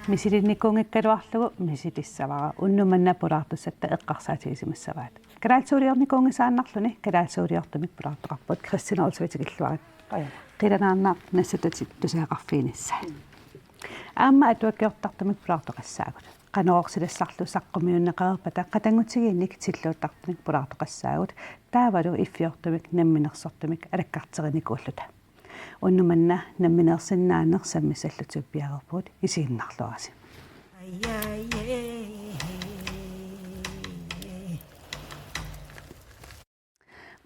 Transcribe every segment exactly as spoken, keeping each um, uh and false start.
Misilinnikuunngikkaluarlugu misilissavara, unnuk manna pulaartussatta eqqarsaatigisimassavaat. Kalaallisuuliornikuunngisaannarluni kalaallisuuliortumik pulaartoqarpugut, Kristina Olsvig tikilluarit. Qajana. Qilanaarnaq nassatatit tusagaqarfiginissaat. Aamma atuakkiortartumik pulaartoqassaagut. Qanorooq silassarlu saqqummiunneqareerpata qatanngutigiinnik tilluuttartumik pulaartoqassaagut. Taavalu iffiortumik namminersortumik alakkarterinikuulluta. Unnuk manna nammineersinnaaneq sammissallutit piareerpugut, isiginnarluarisi.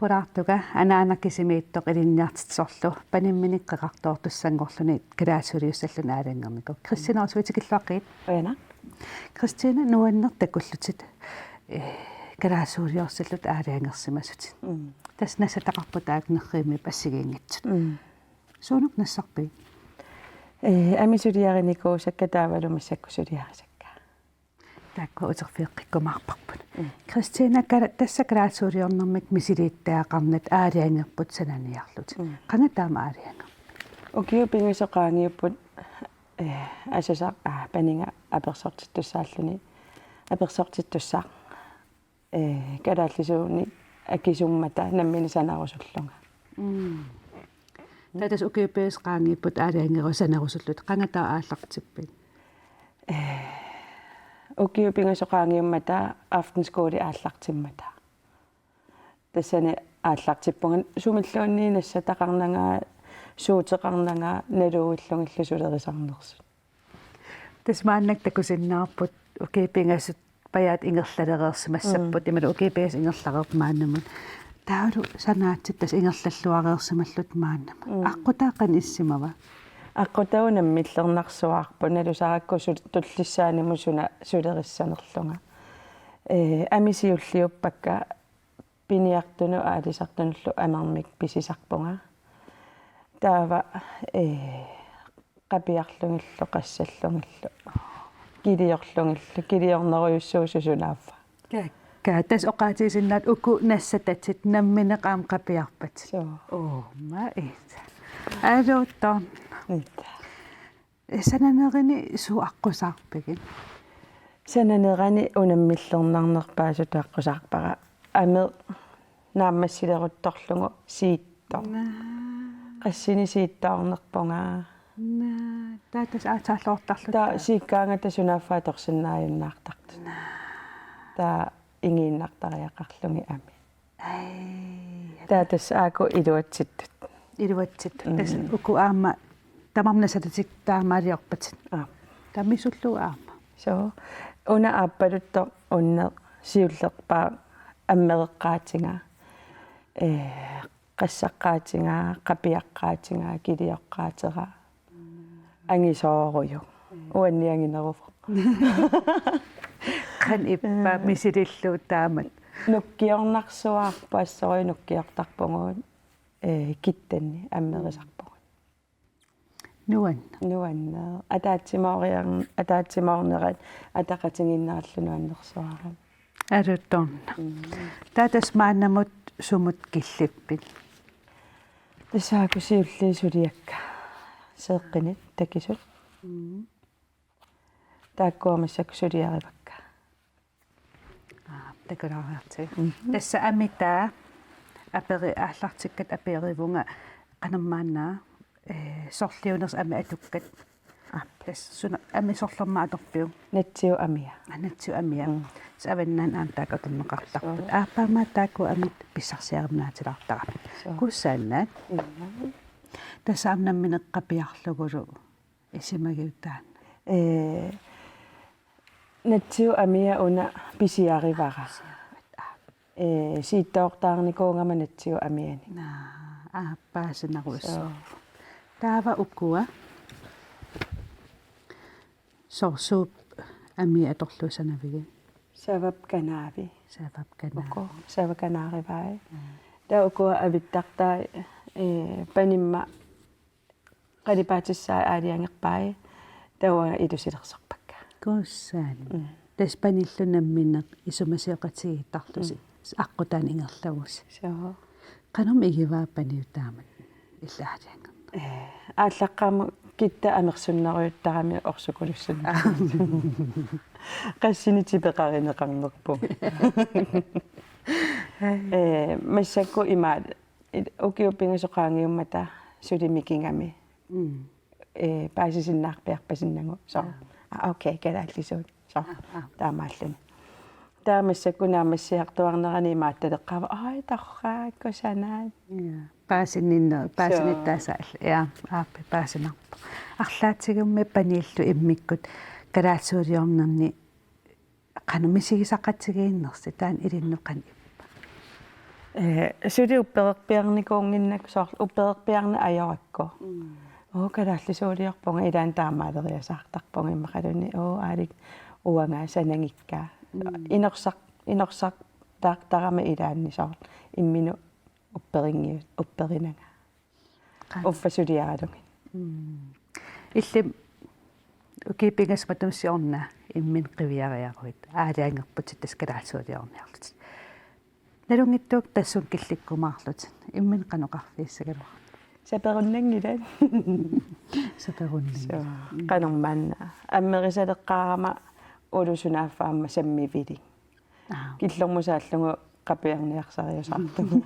Pulaartuga anaana kisimiittoq ilinniartitsisorlu panimminik qeqartoortussanngorluni kalaallisuuliussalluni aalajangernikuuvoq. Kristina Olsvig tikilluarit. Qajana. Kristina, nuanneq takullutit, eh, kalaallisuuliorsallutit aalajangersimasutit. Mm. Tassa nassataqarput taakku nerrivimmik assigiinngitsut. Mm. Suunuku nassarpigit? Eh, ami suliarinikuusakka taavalu massakkut suliarisakka. Taakku uterfigeqqikkumaarparput. Mm. Kristina, kala-, tassa kalaallisuuliornermik misilittagaqarnata aalajangerput sananiarlutit. Mm. Qanga taama aalajangerpit? Ukiut pingasut qaangiupput, eh, asusaq, ah, paniga apersortittussaalluni. Apersortittussaaq, eh, kalaallisuunik akisummata nammineq sanarusullunga. Mm. Taava tassa ukiut pingasut qaangiupput aalajangeruit sanarusullutit. Qanga taava aallartippit? Eh, ukiut pingasut qaangiummata aftenskole aallartimmata. Tassani aallartippunga sumilluunniit nassataqarnanga, suuteqarnanga, naluillungillu sulerisarnersut. Tassa maannakkut takusinnaavarput ukiut pingasut pajaat ingerlalereersimassapput, mm, imaluunniit ukiut pingasut ingerlareerput maannamut. Taavalu sanaatsit tassa ingerlalluareersimallutik maannamut. Mm. Aqqutaa qanoq issimava? Aqqutaa unammillernarsuarput, nalusarakku sul-, tullissaanimut suna sulerissanerlunga. Eh, ami siulliuppakka, piniartunut aalisartunullu amermik pisisarpunga. Taava, eh, qapiarlugillu, qassallugillu, kiliorlugillu, kiliornerujussuusoq sunaaffa. Ka-, ka-, tassa oqaatigisinnaavit uku nassatatit nammineq aamma qapiarpatit. Suu. Uuma ita. Aluuttorn. Ita. Sananerini suut aqqusaarpigit? Sananerani unammillernarnerpaasutut aqqusaarpara. Ameq naammassileruttorlugu siittoq. Naa. Qassinik siittoornerpunga. Naa, taava tassa aatsaalluartarluta. Taava siikkaangata sunaaffa atorsinnaajunnaartartut. Naa. Taava ingiinnartariaqarlugit ameq. Ai. Taava tassa aajuku iluatsittut. Iluatsittut. Mm. Tassa uku aamma tamarmik nassatatit taamaaliorpatit. Aap. Taava misullugu aamma. Suu. Una aappaluttoq unneq siullerpaaq ammereqqaatiga. Eh, qassaqqaatiga, qapiaqqaatiga, kilioqqaatera. Angisoorujuk. Mm. Uanniangineruvoq. Qanoq ippa, mm, misilillugu taamak? Nukkiornarsuarput, assorujuk nukkiortarpugut, eh, kittanni ammerisarpugut. Nuann-. Nuanneq. Ataatsimooriar-, ataatsimoornerat ataqatigiinnerallu nuannersuarami. Aluuttorn. Mm. Taava tassa maannamut sumut killippit? Tassa aajuku siulliit suliakka. Seeqqinit takisut. Mm. Taakkua massakkut suliarivakka. Aa, takulaariartigu. Mhm. Tassa amitaa aperi-, aallartikkat aperivunga qanormaanna, eh, sorliunersoq amia atukkat. Aap. Tassa suna amia sorlermaa atorpiuk? Natsiup amia. Aa, natsiup amia. Mm. Tassa avannaani aamma taakku atorneqartarput. Suu. Aappaamaa taakku amiit pissarsiarinnaatsilaartarami. Suu. Kusanaq. Ilaa. Tassa aamma nammineq qapiarlugulu isumagiuk taanna? Ee, natsiup amia una pisiarivara. Ee, siittoortaarnikuugama natsiup amianik. Naa, aa, paasinaruissaaq. Suu. Taava ukua. Soorsuup amia atorlugu sanavigit? Savap kanaavi. Savap kanaavi. Uku, sava kanaarivai. Mm. Taava ukua avittartai, ee, panimma Qalipaatissaat aalajangerpai, taava ilusilersorpakka. Kuussaani. Mm. Tassa paniillu nammineq isumasioqatigiittarlusi. Mm. Aqqutaani ingerlavusi. Soo. Qanormi igivaa paniutaa taamak illit aalajangerneq? Ee, aallaqqaammut kitta amersunnerujuttarami orsukulussunnerujut. Qassinik tipeqarineqarnerpunga. Ee, massakkut imaat, it-, ukiut pingasut qaangiummata suli mikigami. Mm. Ee, paasisinnaarpiarpasinnagu. Soo. Aa. Aa, okay, kalaallisuut. Soo. Aa, aa. Taamaalluni. Taava massakkut naammassiartuarnerani imaattaleqqaava, ai, torraakku sanaat. Ja. Paasinninner-, Soo. Paasinittaasaallu. Ja, aappi paasinarpoq. Arlaatigummi paniillu immikkut kalaallisuuliornerni qanoq misigisaqatigiinnersi taanna ilinnut qanoq ippa? Ee, suli uppererpiarnikuunnginnakku soorlu uppererpiarneq ajorakku. Mm. Oo, kalaallisuuliorpunga, ilaanni taamaaleriasaartarpunga immaqaluunniit. Oo, aalik uanga sanagikka. Mm. Inorsaq-, inorsartaartarama ilaanni soorlu imminut upperinngi-, upperinanga. Qaa. Uffa suliaralugit. Mm. Illit ukiut pingasut matuma siorna imminut qiviariaruit, aalajangerputit tassa kalaallisuuliorniarlutit. Nalunngitsuukkut tassunga killikkumaarlutit, imminut qanoq oqarfigissagaluarpit? Saperunnanngilat. Saperunnanngilat. Soo, mm, qanormaanna. Amerisaleqqaarama ullut sunaaffa aamma sammivilik. Aa. Killormut saallugu qapiarniarsariusarlugu.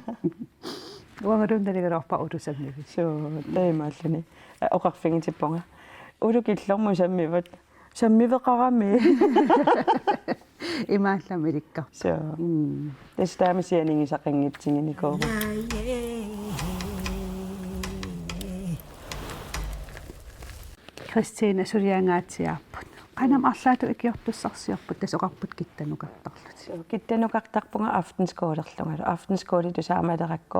Uangaluunniit naligaluarpara ullut sammivilik. Soo, taamaalluni. Aa, oqarfigitippunga. Ullut killormut sammivat. Sammiveqarami. Imaallamilikkar. Soo. Mm. Tassa taama sianigisaqanngitsiginikuuvoq. Christine, suliangaatsiarput. Qanoq arlaatigut ikiortussarsiorput, tassa oqarput kittanukartarlutit? Soo, kittanukartarpunga aftenskolerlungalu. Aftenskole tusaamalerakku,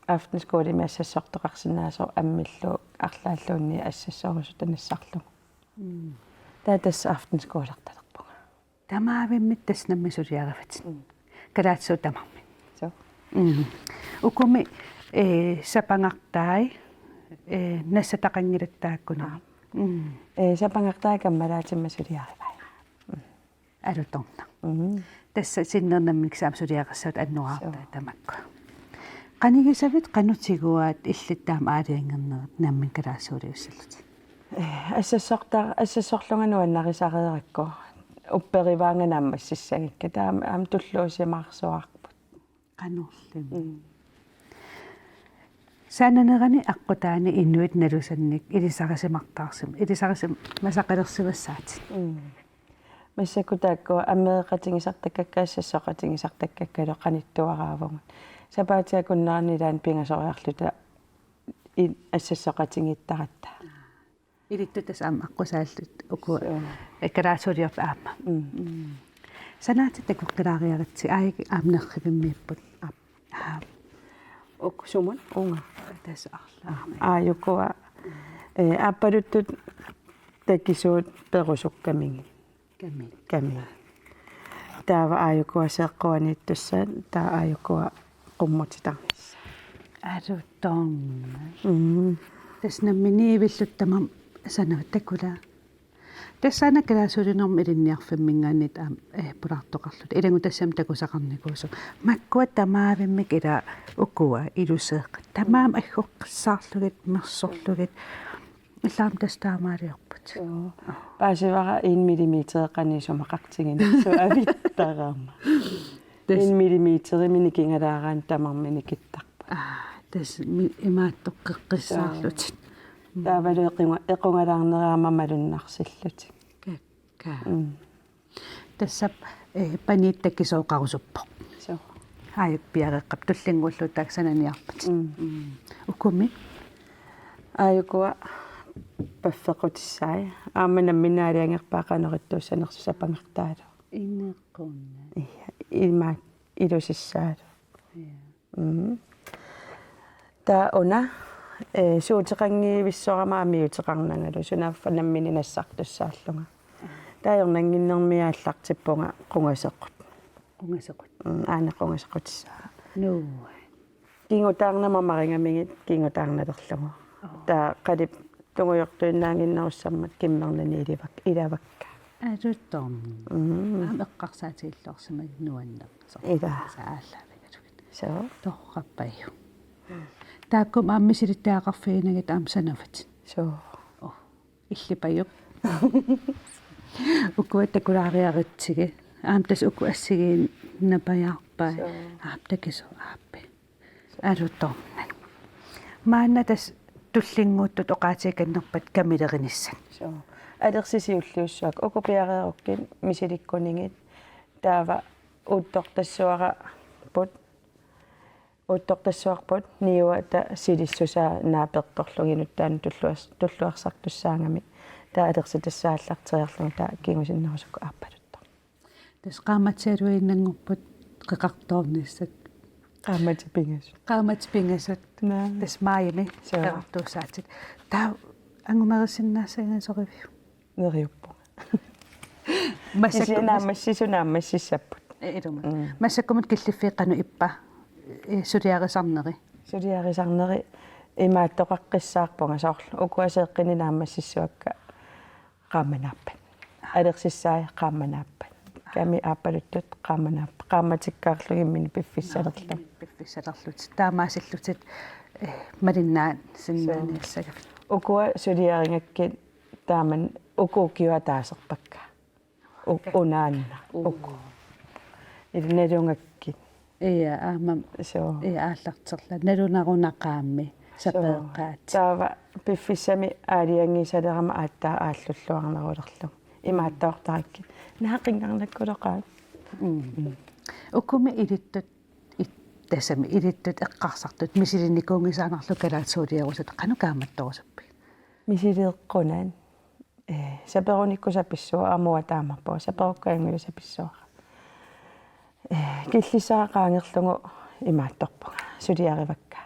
aftenskolemi assassortoqarsinnaasoq ammillu arlaalluunniit assassorusutut nassarlugu. Mm. Taava tassa aftenskolertalerpunga. Tamaavimmik tassa nammineq suliarivatit. Mm. Kalaallisuut tamarmik. Soo. Mm. Ukumi, ee, sapangartai, ee, nassataqanngilatit taakkunani. Aa. Mm. Ee, sapangartai kammalaatima suliarivai. Mm. Alutornaq. Mm. Tassa sinneri nammineq kisianni suliaqassaatit annuaartaa. Soo. Tamakku. Qanigisavit qanoq tiguaat illit taama aalajangernerit nammineq kalaallisuuliussallutit? Ee, assassorta-, assassorlunga nuannarisareerakku. Upperivaanga naammassissagikka. Taama aamma tulluusimaarsuarput. Qanorlimi. Mm. Sananerani aqqutaani inuit nalusannik ilisarisimartaarsim-, ilisarisimasaqalersimassaatit. Mm. Massakkut taakku amereqatigisartakkakka assassoqatigisartakkakkalu qanittuaraavugut. Sapaatip akunnerani ilaanni pingasoriarluta i-, assassoqatigiittaratta. Ilittut tassa aamma aqqusaallutik uku. Soo. Ee, kalaallisuuliortut aamma. Mm. Mm. Sanaatit takoqqilaariaritsi, aajuku aamma nerrivimmiipput. Aap. Aap. Uku sumut? Uunga. Tassa arlaat. Aajukua, ee, aappaluttut takisuut perusukkamigit. Kamik. Kamik. Taava aajukua seeqquaniittussat, taava aajukua qummutitarnissat. Alutornaq. Mm. Tassa nammineq nivillutik tamarmik sanavat takulaat. Tassa una kalaallisuuliornermi ilinniarfimminngaanniit aamma, eh, pulaartoqarluta. Ilanngutassamik takusaqarnikuusugut. Makkua tamaavimmik ila ukua iluseeqqat. Tamarmik aggoqqissaarlugit, mersorlugit. Illit aamma tassa taamaaliorput. Joo. Paasivara en millimeter qanoq isumaqartiginersoq avittarama. Tassa. En millimeterimi nikingalaaraanni tamarmik nikittarput. Aa, tassa mi-, imaattoqqeqqissaarlutik. Joo. Taavalu equnga-, equngalaarnera aamma malunnarsillutik. Kakkaak. Mm. Tassap, eh, paniit takisooqarusuppoq. Suu. Aajuku piareeqqapput tullinnguullugu taakku sananiarpatit. Mm. Mm. Ukumi? Aajukua paffequtissai. Aamma nammineq aalajangerpaa qanoq ittuussanersoq sapangartaalu. Inequnaq. Ia, imaak ilusissaalu. Ia. Mm. Taava una, eh, suuteqanngivissorama amiuteqarnangalu, sunaaffa nammineq nassartussaallunga. Taava ajornannginnermi aallartippunga qungasequt. Qungasequt. Mm, aana qungasequtissaa. Nuu. Kingutaarnama marigamigit kingutaarnalerlugu. Oo. Taava qalip-, tungujortuinnaannginnerussammat kimmernani ilivak-, ilavakka. Atuuttorn. Mm. Aamma eqqarsaatigilluarsimagit nuanneq. Ila. Saallaavigalugit. Soo. Torrappaju. Taakku aamma misilittagaqarfiginagit aamma sanavatit. Soo. Oh. Illipajuk. Ukua takulaariaritsigit. Aamma tassa uku assigiinnapajaarpai. Soo. Aap takiso aappi. Alutornani. Maanna tassa tullinnguuttut oqaatigikannerpat kamilerinissat. Soo. Alersit siulliussuakka uku piareerukkit misilikkunigit taava uuttortassuaraput uuttortassuarput niuata silissusaa naapertorlugit nutaanut tulluars-, tulluarsartussaagami taava alersit tassa aallarteriarlugit taava kingusinnerusukkut aappaluttoq. Tassa qaammatialuinnanngorput qeqartoornissat. Qaammatit pingasut. Qaammatit pingasut. Naa. Tassa maajimi Soo. Qeqartuussaatit. Taava angumerisinnaassaginnasoriviuk? Neriuppunga. Massakkut Kisianni naammassisut naammassissapput. Ilumut. Mm. Massakkumut killiffiit qanoq ippa? Eh, suliarisarneri. Suliarisarneri imaattoqaqqissaarpunga soorlu. Ukua seeqqinni naammassissuakka qaammanaappat. Alersissaai qaammanaappat. Kami aappaluttut qaammanaappat. Qaammatikkaarlugit imminnut piffissalerlugit. Piffissalerlutit. Taamaasillutit, eh, malinnaasinnaanissagamik. Ukua suliarigakkit taamani uku ukiuaat taaserpakka. U-, unaanna. Uku. Ila nalugakkit. Ia, aamma. Soo. Ia, aallarterlugit. Nalunarunaqaammi. Soo. Sapeeqqaat. Taava piffissami aalajangiisalerama aatsaat aallulluarnerulerlugu. Imaattoortarakkit. Naaqingarnakkuloqaat. Mm. Ukumi ilittut it-, tassami ilittut eqqarsartut misilinikuunngisaannarlugu kalaallisuuliorusutut qanoq kaammattorusuppigit? Misileeqqunani. Eh, saperunikku sapissuara aamma uanga taamaappoq. Saperukku ajunngilaq sapissuara. Eh, killissara qaangerlugu imaattorpunga. Suliarivakka.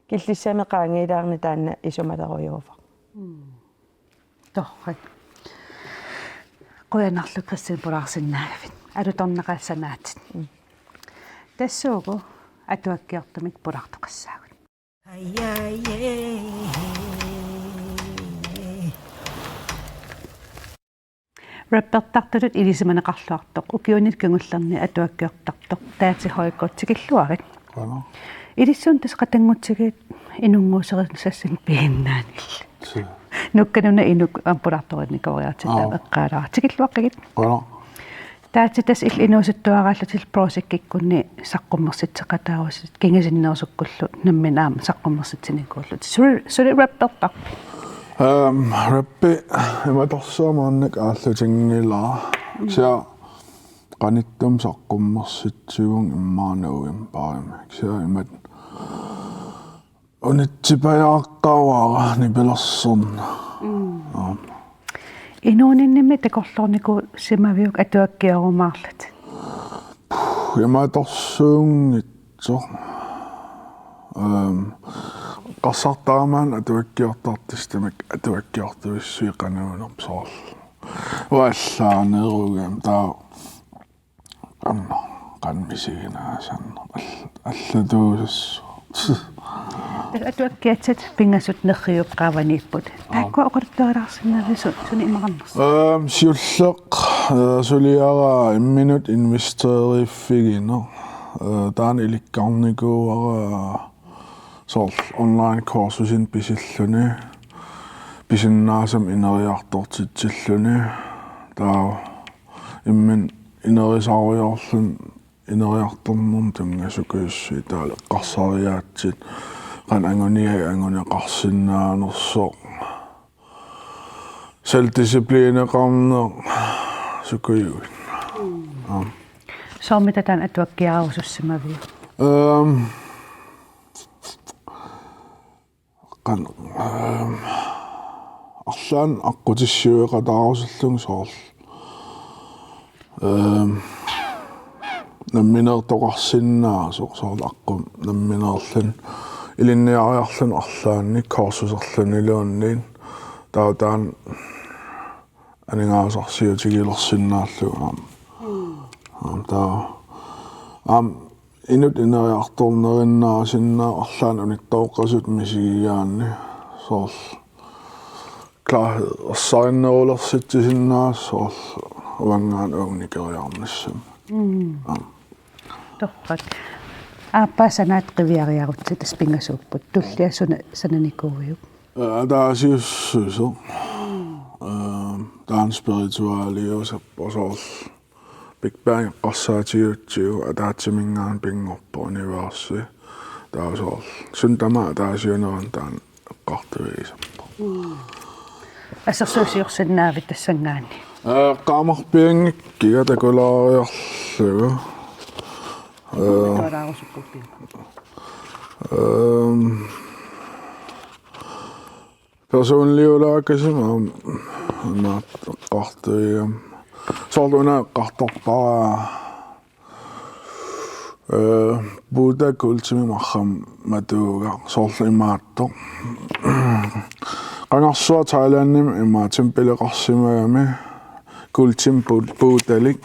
Killissami qaangiilaarneq taanna isumalerujuuvoq. Torrak. Qujanarlu Kristin pulaarsinnaagavit. Alutornaqaat sanaatit. Tassuugu atuakkiortumik pulaartoqassaagut. Rappertartutut ilisimaneqarluartoq, ukiunit kingullerni atuakkiortartoq, Taatsi Højgaard, tikilluarit. Qujanaq. Ilissuunniit tassa qatanngutsigiit inunnguuserisassinnik piginnaanillit. Suu. Nuukkanuna inuk aamma pulaartorinikooriartitta. Aap. Eqqaalaaruk. Tikilluaqqigit. Qujanaq. Taatsi tassa illit inuusuttuaraallutit projektikkunni saqqummersitseqataarusutit kingusinnerusukkullu nammineq aamma saqqummersitsinikuullutit. Suli, suli rappertarpit? Ehm, rappi imatorsuaq maannakkut aallutinngilara. Mm. Kisianni qanittumi saqqummersitsivunga immaqa novembarimi. Kisianni imatut unitsipajaartavara nipilersorneq. Mm. Aap. Inuuninnimi takorloornikuusimaviuk atuakkiorumaarlutit? Imatorsuunngitsoq. Ehm, eqqarsartaramanna atuakkiortartissat tamakku atuakkiortuissui qanoq inerpoq soorlu. Uanga allaanerugami taava qanoq, qanoq misiginaasanneq. All-, allatuusassuaq. Tassa atuakkiassat pingasut Nerriup qaavaniipput. Aap. Taakkua oqaluttuarilaarsinnaavit su-, suni imaqarnersoq? Ehm, siulleq, eh, suliaraa imminut investeriiffigineq. Eh, taanna ilikkarnikuuara soorlu online kursusinik pisilluni, pisinnaasamik ineriartortitsilluni, taava imminut ineriartorluni, ineriartornermut tunngasukujussui taavalu eqqarsariaatsit, qanoq anguniagit anguneqarsinnaanersoq. Selvdisciplineqarneq sukujuit. Mm. Aap. Soormita taanna atuakkiarusussimaviuk? Ehm, qan-, ehm, arlaannik aqqutissiueqataarusullunga soorlu. Ehm, nammineertoqarsinnaasoq soorlu aqqut nammineerluni ilinniariarluni arlaannik kursuserluniluunniit taava taanna aningaasarsiutigilorsinnaallugu aamma. Mm. Aamma taava aamma inuk ineriartornerinnaasinnaavoq arlaannik unittooqqasutut misigigaanni soorlu. klarhed ersarinnerulersitsisinnaassaaq soorlu avanngaanut unnikeriarnissamut. Mm. Aap. Torrak. Aappaa sanaat qiviariarutsi tassa pingasuupput. Tullia suna sananikuuiuk? Ee, ataasiussuseq. Ee, taanna spiritualiusarpoq soorlu. Big Bang eqqarsaatigiutsigu ataatsiminngaanniit pinngorpoq universi. Taava soorlu. Suna tamaat ataasiunerani taanna eqqartuigisarpoq. Mm. Assersuusiorsinnaavit tassanngaanniit? Ee, eqqaamarpianngikkiga takulaariarlugu. Ee, Tualaarusukkuuppiuk? Ehm, personliulaakasima aamma imaattoq eqqartuigama. Soorlu una eqqartorpara, ee, Buddha kultimi marrama matuugaq soorlu imaattoq. Qangarsuaq Thailandimi imaattoq tempeqarsimagami kultimi Bu-, Buddhalik.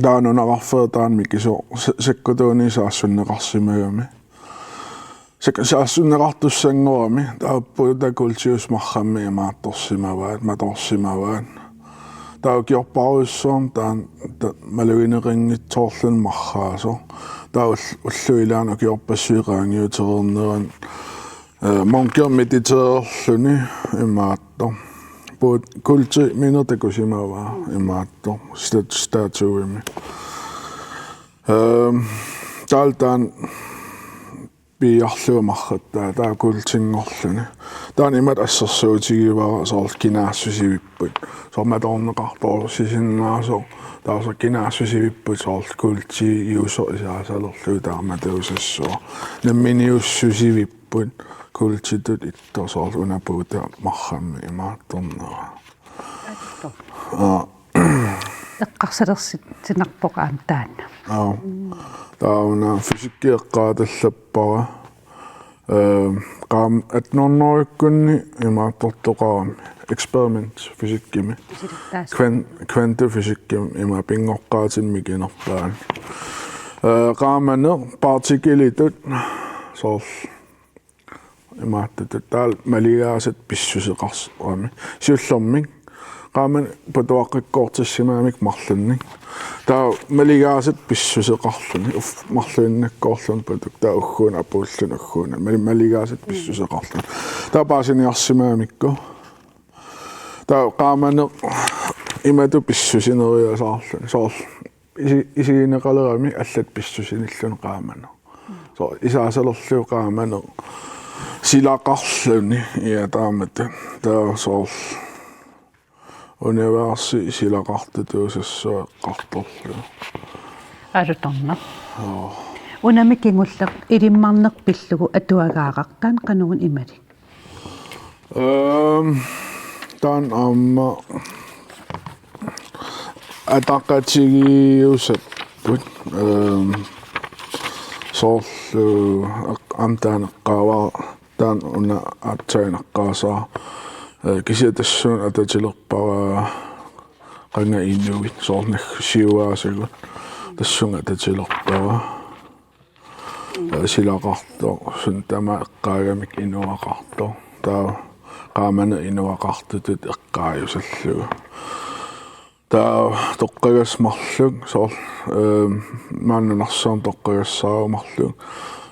Taava nunaqarfeertaani mikisoq sa-, sakkutuunit saassunneqarsimagami. Sek-, saassunneqartussanngorami, taava Buddha kultiusut marramik imaattorsimavaat, matoorsimavaat. Taava ukiorparujussuarni taanna ta-, malugineqanngitsoorluni marraasoq. Taava ull-, ullut ilaanni ukiorpassuit qaangiutereernerani, ee, munki mediteerluni imaattoq. Buddha kultiminik takusimavaa imaattoq. Stat-, statuemi. Ehm, taava taanna piiarlugu marrattaa, taava kultinngorluni. Taanna imatut assersuutigivara soorlu kinaassusivipput. Soorlu matoorneqartoorsinnaasoq, taava soorlu kinaassusivipput soorlu kultiusoq isaasalerlugu taamatuusassuaq. Namminiussusivipput kultitut ittoq soorlu una Buddha marramik imaattornera. Atto. Aa. Eqqarsalersitsinerpoq aamma taanna. Aa. Taava una fysikki eqqaatallappara. Ehm, qaam-, attenhundredekkunni imaattortoqarami. Experiment fysikkimi. Kisilattaas. Kvan-, kvantefysikkimi ima pinngoqqaatinik mikinerpaani. Ee, qaamaneq partikelitut soorlu imaattutut taavalu maligaasat pissuseqarami. Siullermik qaamaneq putuaqqikkoortissimagamikku marlunnik. Taava maligaasat pissuseqarluni. Uf, marluinnakkoorluni putuk taava ugguuna apuulluni ugguuna. Mali-, maligaasat pissuseqarluni. Taava paasiniarsimagamikku. Taava qaamaneq imatut pissusineriasaarluni. Soorlu isi-, isigineqalerami allat pissusinilluni qaamaneq. Soorlu isaasalerlugu qaamaneq silaqarluni, ja, taamatut. Taava soorlu universi silaqartutuusassuaq eqqartorlugu. Alutornaq. Joo. Unami kingulleq ilimmarneq pillugu atuagaaraq, taanna qanoruna imalik? Ehm, taanna aamma ataqatigiiusapput, ehm, soorlu eq-, aamma taanna eqqaavara, taanna una aatsaat eqqaasaa, eh, kisianni tassuuna atatilerpara qanga inuit, soorlu naggat siuaasagut, tassunga atatilerpara. Ee, silaqartoq, suna tamaat eqqaagamikku inuaqartoq. Taava qaamaneq inuaqartutut eqqaajusallugu. Taava toqqagassat marluk, soorlu, ehm, maani nunarsuarmi toqqagassaarut marluk.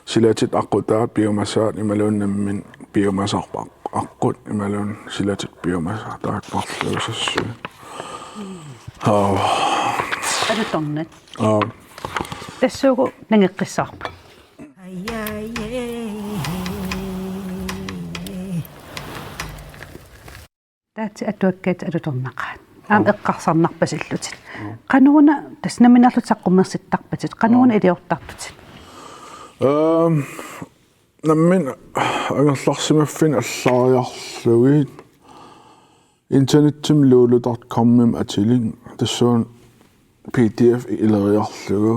Silatit aqqutaat piumasaat imaluunniit nammineq piumasarput aq-, aqqut imaluunniit silatit piumasaat taakku marluusassuit. Aa. Alutornaq. Aa. Tassuugu nangeqqissaarput. Taatsi atuakkatit alutornaqaat. Aamma eqqarsarnarpasillutit. Qanoruna tassa nammineerlutit saqqummersittarpatit. Qanoruna iliortartutit? Ehm, nammineq angerlarsimaffinni allariarlugit internetimi lulu dot com-imi atilik, tassuuna P D F ileriarlugu,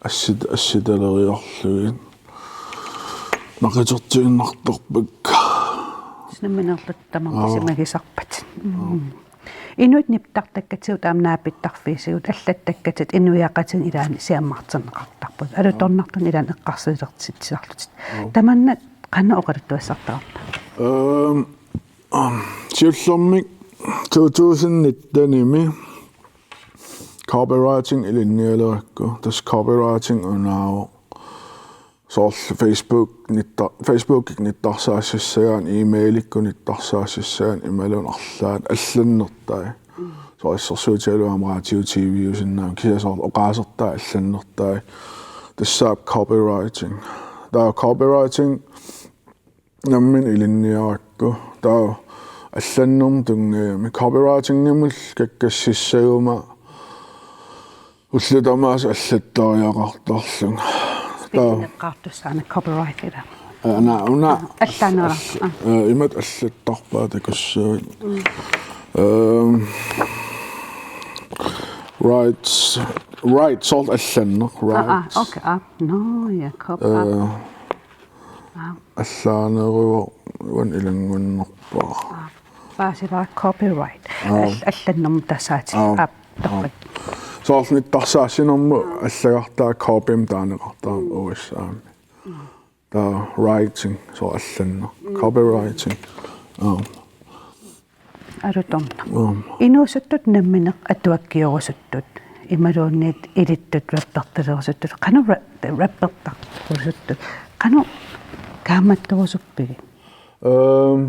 assit-, assitaleriarlugit, naqitertiinnartarpakka. Nammineerlutit tamarmik aa. Isumagisarpatit. Mm. Inuit niptartakkatigut aamma naapittarfigisigut allattakkatit inuiaqatigiit ilaanni siammarterneqartarput. Alutornartuni ilaanni eqqarsalersitsilerlutit. Aa. Tamanna qanoq oqaluttuassartarpa? Ehm, Aam, Siullermik to tusind nitten-imi copywriting ilinnialerakku, tassa copywriting unaavoq. Soorlu Facebook nitta-, Facebookikkut nittarsaassissagaanni, e-mailikkut nittarsaassissagaanni imaluunniit arlaat allannertai. Soorlu assersuutigalugu aamma radio T V-usinnaammat kisianni soorlu oqaasertai allannertai. Tassaavoq copywriting. Taava copywriting nammineq ilinniarakku. Taava allannermut tunngajamik. Copywritingimut kakkassissaguma ullut tamaasa allattariaqartarlunga. Taava Speaking-eqqaartussaani copyright ila. Aa, una, una. Allaanera. All-, aa. Aa, imatut allattarpaa takussuit. Mm. Ehm, rights, rights, soorlu allanneq, aa, aa, rights. Okay, aa. No, ja, cop-, aa. Aa. Aa. Allaaneruvoq uani ilanngunnerpara. Aa. Paasilaaruk copyright. Aa. All-, allannermut tassaatit. Aa. Aap, torrak. Soorlu nittarsaassinermut allagartaa copymik taaneqartarami U S A-mi. Taava writing, soorlu allanneq. Mm. Copywriting. Aa. Alutornaq. Aa. Inuusuttut namminneq atuakkiorusuttut. Imaluunniit ilittut rappertalerusuttut. Qanoq ra-, rappertarusuttut. Qanoq kaammattorusuppigit? Ehm,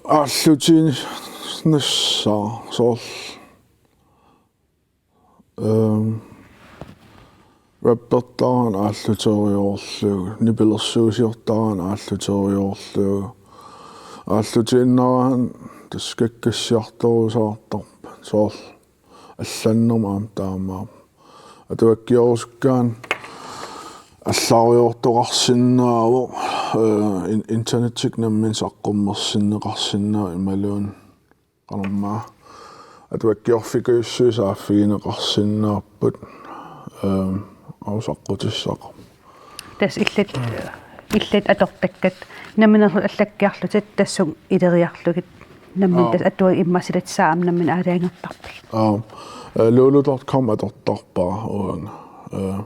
aallutiinnassaaq soorlu. Ehm, rappertaraanni aalluteriarlugu, nipilersuusiortaraanni aalluteriarlugu, aallutiinnaraanni tassa kakkassiartorusaartarpoq, soorlu allannermut aamma taamaappoq. Atuakkiorusukkaanni allariortoqarsinnaavoq, eh, in-, internettikkut nammineq saqqummersinneqarsinnaavoq imaluunniit qanormaa atuakkiorfikujussuit saaffigineqarsinnaapput, ehm, avusaqqutissaqarpoq. Tassa illit, illit atortakkat nammineerlutit allakkiarlutit tassunga ileriarlugit nammineq. Aa. Tassa atuagaq immaqa silatisaa aamma nammineq aalajangertarput. Aa, eh, lulu dot com atortarpara uanga. Eh,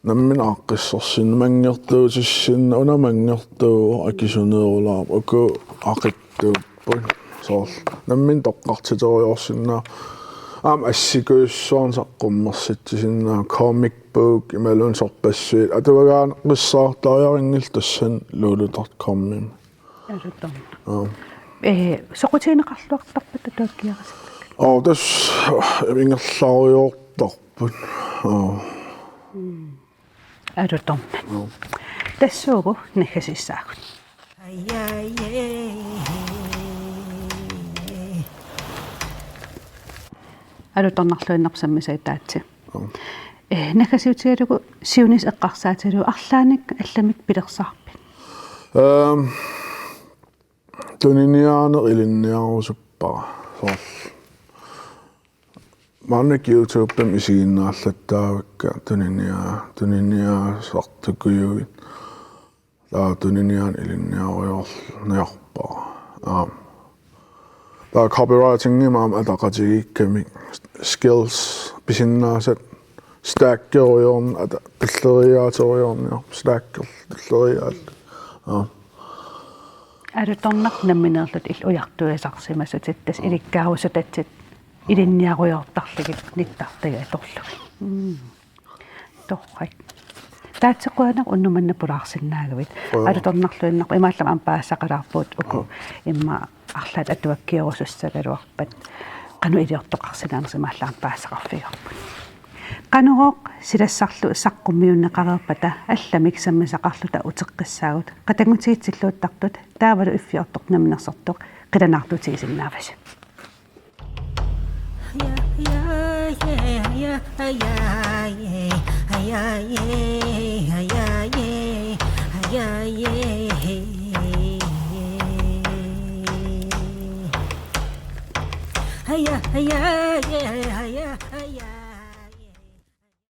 nammineq aaqqissorsinnaasoq, manngertuutissinnaasoq, una manngertuuvoq, akisuneerulaarpoq, uku aqitsuupput. Soorlu nammineq toqqartiteriarsinnaasoq. Aamma assikujussuarnik saqqummersitsisinnaavoq, comic book imaluunniit sorpassuit. Atuagaaqqissaartariaqanngillat tassani lulu dot com-imi. Alutornaq. Aa. Eh, soqutigineqarluartarpit atuakkiorusukkakkit? Aa, tassa ingerlariortarput. Aa. Mm. Alutornaq. Aa. Tassuugu naggasiissaagut. Alutornarluinnarpoq sammisaq ataatsi. Aa. Eh, naggasiutigalugu siunissaq eqqarsaatigalugu arlaannik allamik pilersaarpit? Ehm, tuniniaaneq ilinniarusuppara. Soorlu. Maannakkut YouTube-imi isiginnaallattaavakka tuniniaa-, tuniniaasartukujuit. Taava tuniniaaneq ilinniarujoorniarpara. Aamma. Taava copywritingimut aamma ataqatigiikkamik skills pisinnaasat stackerujoorn-, ata-, tulleriiaaterujoorniarput, stackerlutik tulleriiaat. Aamma. Alutornaq nammineerlutit illit ujartuisarsimasutit tassa ilikkaarusutatsit ilinniarujoortarlugit nittartagaq atorlugit. Mm. Torrak. Taatsequanak unnuk manna pulaarsinnaagavit. Qujanaq. Alutornarluinnarpoq imaallamik aamma paasisaqalaarpugut uku. Aa. Immaqa arlaat atuakkiorusussagaluarpat qanoq iliortoqarsinnaanersoq imaallaat aamma paasisaqarfigaarput. Qanorooq silassarlu saqqummiunneqareerpata allamik sammisaqarluta uteqqissaagut, qatanngutigitilluuttartut taavalu iffiortoq namminersortoq qilanaartutigisinnaavasi.